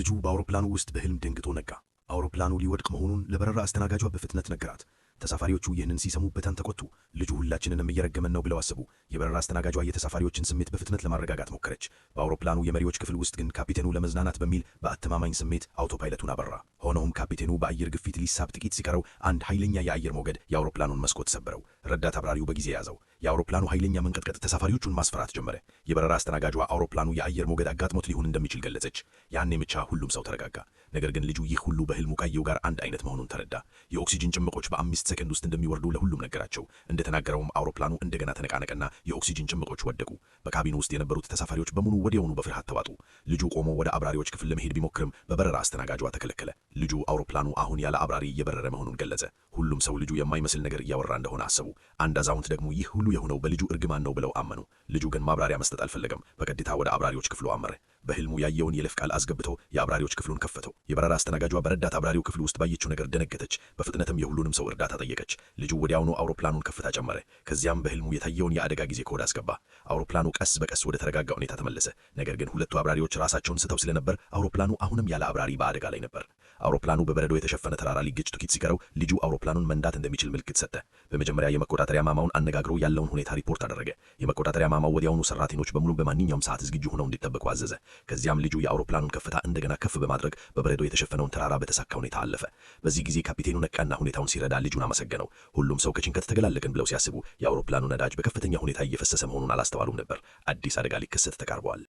ልጁ በአውሮፕላኑ ውስጥ በህልም ደንግጦ ነቃ። አውሮፕላኑ ሊወድቅ መሆኑን ለበረራ አስተናጋጇ በፍጥነት ነገራት። ተሳፋሪዎቹ ይህንን ሲሰሙ በጣም ተቆጡ። ልጁ ሁላችንንም እየረገመን ነው ብለው አሰቡ። የበረራ አስተናጋጇ የተሳፋሪዎችን ስሜት በፍጥነት ለማረጋጋት ሞከረች። በአውሮፕላኑ የመሪዎች ክፍል ውስጥ ግን ካፒቴኑ ለመዝናናት በሚል በአተማማኝ ስሜት autopilot ኡን አበራ። ሆኖም ካፒቴኑ በአየር ግፊት ሊሳብ ጥቂት ሲቀረው አንድ ኃይለኛ የአየር ሞገድ የአውሮፕላኑን መስኮት ሰበረው። ረዳት አብራሪው በጊዜ ያዘው። የአውሮፕላኑ ኃይለኛ መንቀጥቀጥ ተሳፋሪዎቹን ማስፈራት ጀመረ። የበረራ አስተናጋጇ አውሮፕላኑ የአየር ሞገድ አጋጥሞት ሊሆን እንደሚችል ገለጸች። ያኔ ብቻ ሁሉም ሰው ተረጋጋ። ነገር ግን ልጁ ይህ ሁሉ በህልሙ ካየው ጋር አንድ አይነት መሆኑን ተረዳ። የኦክሲጅን ጭምቆች በ5 ሰከንድ ውስጥ እንደሚወርዱ ለሁሉም ነገራቸው። እንደተናገረውም አውሮፕላኑ እንደገና ተነቃነቀና የኦክሲጅን ጭምቆች ወደቁ። በካቢኑ ውስጥ የነበሩት ተሳፋሪዎች በሙሉ ወዲያውኑ በፍርሃት ተዋጡ። ልጁ ቆሞ ወደ አብራሪዎች ክፍል ለመሄድ ቢሞክርም በበረራ አስተናጋጇ ተከለከለ። ልጁ አውሮፕላኑ አሁን ያለ አብራሪ እየበረረ መሆኑን ገለጸ። ሁሉም ሰው ልጁ የማይመስል ነገር እያወራ እንደሆነ አሰቡ። አንድ አዛውንት ደግሞ ይህ ሁሉ የሆነው በልጁ እርግማን ነው ብለው አመኑ። ልጁ ግን ማብራሪያ መስጠት አልፈለገም። በቀጥታ ወደ አብራሪዎች ክፍሉ አመረ። በህልሙ ያየውን የይለፍ ቃል አስገብቶ የአብራሪዎች ክፍሉን ከፈተው። የበረራ አስተናጋጇ በረዳት አብራሪው ክፍል ውስጥ ባየችው ነገር ደነገጠች። በፍጥነትም የሁሉንም ሰው እርዳታ ጠየቀች። ልጁ ወዲያውኑ አውሮፕላኑን ከፍታ ጨመረ። ከዚያም በህልሙ የታየውን የአደጋ ጊዜ ኮድ አስገባ። አውሮፕላኑ ቀስ በቀስ ወደ ተረጋጋ ሁኔታ ተመለሰ። ነገር ግን ሁለቱ አብራሪዎች ራሳቸውን ስተው ስለነበር አውሮፕላኑ አሁንም ያለ አብራሪ በአደጋ ላይ ነበር። አውሮፕላኑ በበረዶ የተሸፈነ ተራራ ሊገጭ ጥቂት ሲቀረው ልጁ አውሮፕላኑን መንዳት እንደሚችል ምልክት ሰጠ። በመጀመሪያ የመቆጣጠሪያ ማማውን አነጋግሮ ያለውን ሁኔታ ሪፖርት አደረገ። የመቆጣጠሪያ ማማው ወዲያውኑ ሰራተኞች በሙሉ በማንኛውም ሰዓት ዝግጁ ሆነው እንዲጠብቁ አዘዘ። ከዚያም ልጁ የአውሮፕላኑን ከፍታ እንደገና ከፍ በማድረግ በበረዶ የተሸፈነውን ተራራ በተሳካ ሁኔታ አለፈ። በዚህ ጊዜ ካፒቴኑ ነቃና ሁኔታውን ሲረዳ ልጁን አመሰገነው። ሁሉም ሰው ከጭንቀት ተገላገልን ብለው ሲያስቡ የአውሮፕላኑ ነዳጅ በከፍተኛ ሁኔታ እየፈሰሰ መሆኑን አላስተዋሉም ነበር። አዲስ አደጋ ሊከሰት ተቃርቧል።